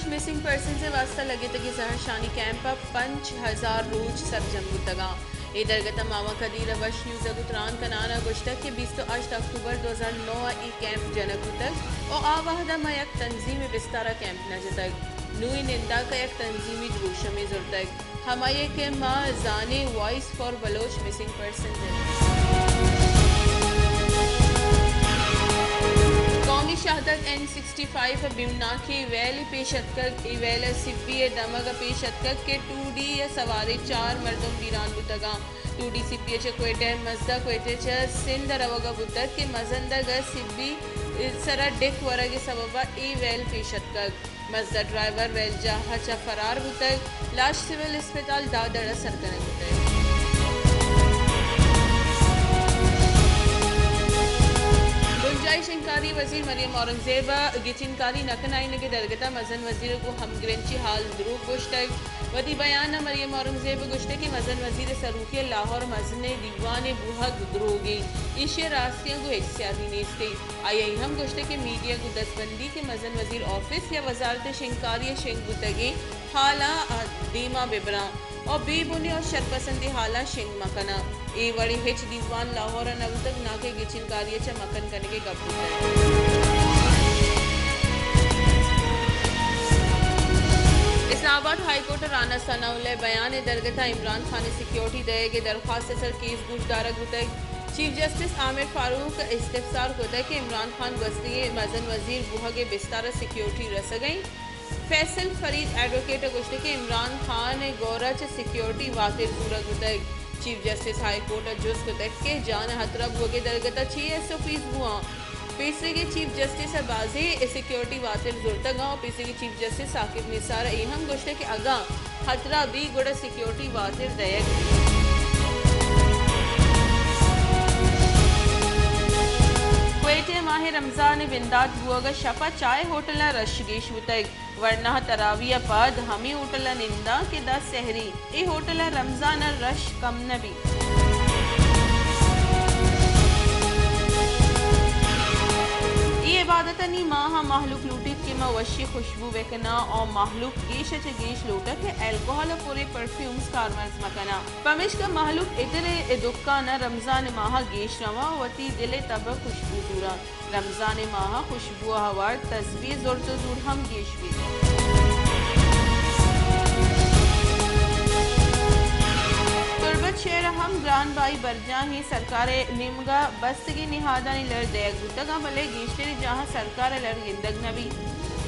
Missing persons ءِ واستہ لگتگیں زہرشانی کیمپ ءَ پنچ ہزار روچ سرجم بوتگ اَنت۔ اے درگت ءَ ماما قدیر ءَ وش نیوز ءَ گوں تران کنان ءَ گوشتگ کہ بیست ءُ ہشت اکتوبر دو ہزار نو ءَ اے کیمپ جنگ بوتگ ءُ آ وہد ءَ ما یک تنظیمے بستار ءَ کیمپ نہ جتگ۔ نوں اے ننداک ءَ یک تنظیمی دروشمے زرتگ۔ ہمائی ءَ کہ ما زانیں voice for Baloch missing persons اِنت۔ قومی شاہدگ این سکسٹی فائیو ءَ بیمناکیں ویلے پیش اتکگ۔ اے ویل ءَ سبی ءِ دمگ ءَ پیش اتکگ کہ ٹو ڈی ءَ سواریں چار مردم بیران بوتگ اَنت۔ ٹو ڈی سبی ءَ چہ کوئٹہ ءَ مزد ءَ کوئٹہ ءَ چہ سندھ ءَ روگ ءَ بوتگ کہ مزندگ ءَ سبی ءِ سر ءَ ڈک ورگ ءِ سبب ءَ اے ویل پیش اتکگ۔ مزد ءِ ڈرائیور ویل جاہ ءَ چہ فرار بوتگ، لاش سول اسپتال دادڑ ءَ سر کنگ بوتگ۔ بنجاہی شنگکاری وزیر مریم اورنگزیب ءَ گچینکاری نہ کنائینگ ءِ درگت ءَ مزن وزیر ءَ گوں ہمگرنچی حال دروگ گوشتگ۔ وتی بیان ءَ مریم اورنگزیب ءَ گوشتگ کہ مزن وزیر ءِ سروکی ءَ لاہور ءَ مزنیں دیوانے بوہگ دروگے، ایشی ءِ راستیاں گوں ہچ سیادی نیست۔ آئی ءَ اے ہم گوشتگ کہ میڈیا گوں دزبندی کہ مزن وزیر آفس یا وزارت شنگکاری ءَ شنگ بوتگیں حالاں دیما بہ براں ءُ بے بنی ءُ شرپسندیں حالاں شنگ مہ کناں۔ اے وڑیں ہچ دیوان لاہور ءَ نہ بوتگ، ناں کہ گچینکاری ءَ چہ مکن کنگ ءِ گپ بوتگ۔ اسلام آباد ہائی کورٹ ءَ رانا ثناء اللہ ءِ بیان ءِ درگت ءَ عمران خان ءِ سیکیورٹی دئیگ ءِ درخواست ءِ سر کیس گوشدارگ بوتگ۔ چیف جسٹس عامر فاروق ءَ استفسار کتگ کہ عمران خان گوستگیں مزن وزیر بوہگ ءِ بستار ءَ سیکیورٹی رسگ ءَ اِنت۔ فیصل فرید ایڈووکیٹ ءَ گوشتگ کہ عمران خان ءِ گور ءَ چہ سیکیورٹی واتر زورگ بوتگ۔ چیف جسٹس ءَ ہائی کورٹ ءَ جست کتگ کہ جان ءِ ہترہ بوگ ءِ درگت ءَ چے ایس او پیز بوان؟ پیسریگیں چیف جسٹس ءَ بازیں سیکیورٹی واتر زرتگ اَنت ءُ پیسریگیں چیف جسٹس ثاقب نثار ءَ اے ہم گوشتگ کہ اگاں ہترہ بیت گڑا سیکیورٹی واتر دئیگ بیت۔ کوئٹہ ءَ ماہ رمضان ءِ بندات بوگ ءَ شپ ءَ چاہ ہوٹلاں رش گیش بوتگ۔ ورنا تراویح ءَ پد ہمے ہوٹل ءَ ننداں کہ داں سحری۔ اے ہوٹل ءَ رمضان ءَ رش کم نہ بیت۔ اے عبادتانی ماہ ءَ مہلوک لوٹیت کہ ما وشی خوشبو بہ کناں ءُ مہلوک گیش ءَ چہ گیش لوٹاں کہ الکوہل ءَ پریں پرفیومز کارمرز مہ کناں۔ پمیشکا مہلوک عطر ءِ دکان ءَ رمضان ءِ ماہ ءَ گیش رواں ءُ وتی دل ءِ تب ءِ خوشبو زوراں۔ رمضان ءِ ماہ ءَ خوشبو ءَ ہوار تسبیح ءِ زرت ءُ زور ہم گیش بیت۔ تربت شہر ءَ ہم گران بہائی برجاہیں سرکار ءِ نیمگ ءَ بستگیں نہادانی لڑ دئیگ بوتگ اَنت، بلے گیشتریں جاہاں سرکار ءِ لڑ گندگ نہ بیت۔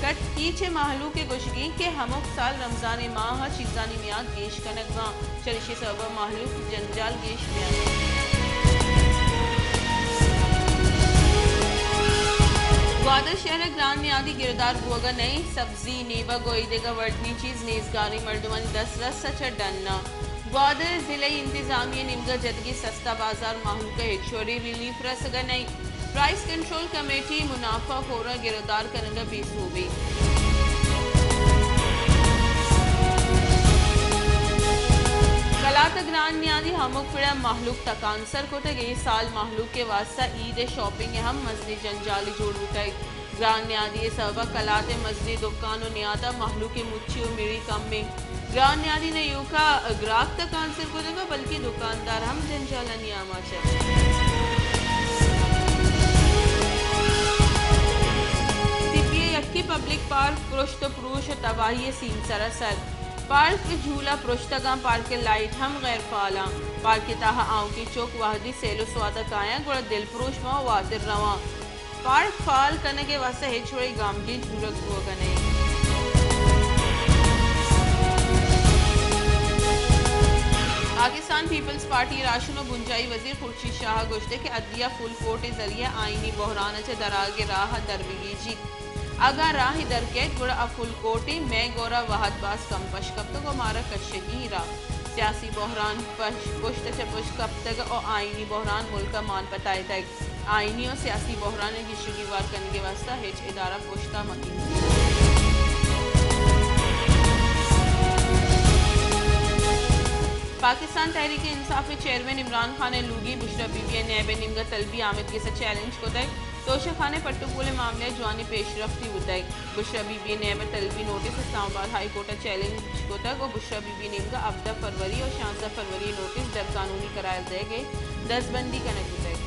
کچ کیچ ءِ مہلوک ءِ گوشگ اِنت کہ ہمک سال رمضان ءِ ماہ ءَ چیزانی میاد گیش کنگ باں، چریشی ءِ سبب ءَ مہلوک جنجال گیش بیاں۔ گوادر شہر ءَ گران نیادی گرودار بوگ ءَ نہ اِنت، سبزی، نیبگ ءُ اے دگہ وردنی چیز نیزگاریں مردمانی دسترس ءَ چہ ڈن اَنت۔ گوادر ضلعی انتظامیہ ءِ نیمگ ءَ جتگیں سستا بازار مہلوک ءَ ہچ وڑیں ریلیف رسگ ءَ نہ اِنت۔ پرائس کنٹرول کمیٹی منافع خوراں گرودار کنگ ءَ بے سوبی۔ کلات ءَ گران نیادی ہمک پڑ ءَ مہلوک تکانسر کتگ۔ اے سال مہلوک ءِ واستہ عید ءِ شاپنگ ءَ ہم مزنیں جنجالے جوڑ بوتگ۔ گران نیادی ءِ سبب ءَ کلات ءِ مزنیں دکان ءُ نیاد ءَ مہلوک ءِ مچی ءُ مڑی کم اِنت۔ گران نیادی نہ ایوک ءَ گراک تکانسر کتگ ءُ بلکیں دکاندار ہم جنجالانی آماچ اَنت۔ سبی ءِ یکیں پبلک پارک پرشت ءُ پروش ءُ تباہی ءِ سیمسر ءَ سر۔ پارک ءِ جھولا پرشتگ اَنت، پارک ءِ لائٹ ہم غیر فعال اَنت۔ پارک ءِ تہا آؤکیں چک وہدے سیل ءُ سواد ءَ کایاں گڑا دلپروش باں ءُ واتر رواں۔ پارک فعال کنگ ءِ واستہ ہچ وڑیں گامگیج زورگ بوگ ءَ نہ اِنت۔ پاکستان پیپلز پارٹی ءِ راہشون ءُ بنجاہی وزیر خورشید شاہ ءَ گوشتگ کہ عدلیہ فل کورٹ ءِ ذریعہ ءَ آئینی بحران ءَ چہ درآہگ ءِ راہ ءَ در بگیجیت۔ اگاں راہے در کئیت گڑا آ فل کورٹ اِنت۔ مئے گور ءَ وہد باز کم پش کپتگ ءُ مارا کشگی اِنت راہ۔ سیاسی بحران پش، پشت ءَ چہ پشت کپتگ ءُ آئینی بحران ملک ءَ مان پتائیتگ۔ آئینی ءُ سیاسی بحران ءِ گیشگیوار کنگ ءِ واستہ ہچ ادارہ پشت ءَ مہ کیت۔ پاکستان تحریک انصاف ءِ چیئرمین عمران خان ءِ لوگی بشریٰ بی بی ءَ نیب ءِ نیمگ ءَ طلبی آمدگس ءَ چیلنج کتگ۔ توشہ خانہ پٹ ءُ پول ءِ معاملہ ءَ جوانیں پیش رفتے بوتگ۔ بشریٰ بی بی ءِ نیب ءِ طلبی نوٹس اسلام آباد ہائی کورٹ ءَ چیلنج کتگ ءُ بشریٰ بی بی ءِ نیمگ ءَ ہبدہ فروری ءُ شانزدہ فروری ءِ نوٹس درقانونی قرار دئیگ ءِ دزبندی کنگ بوتگ۔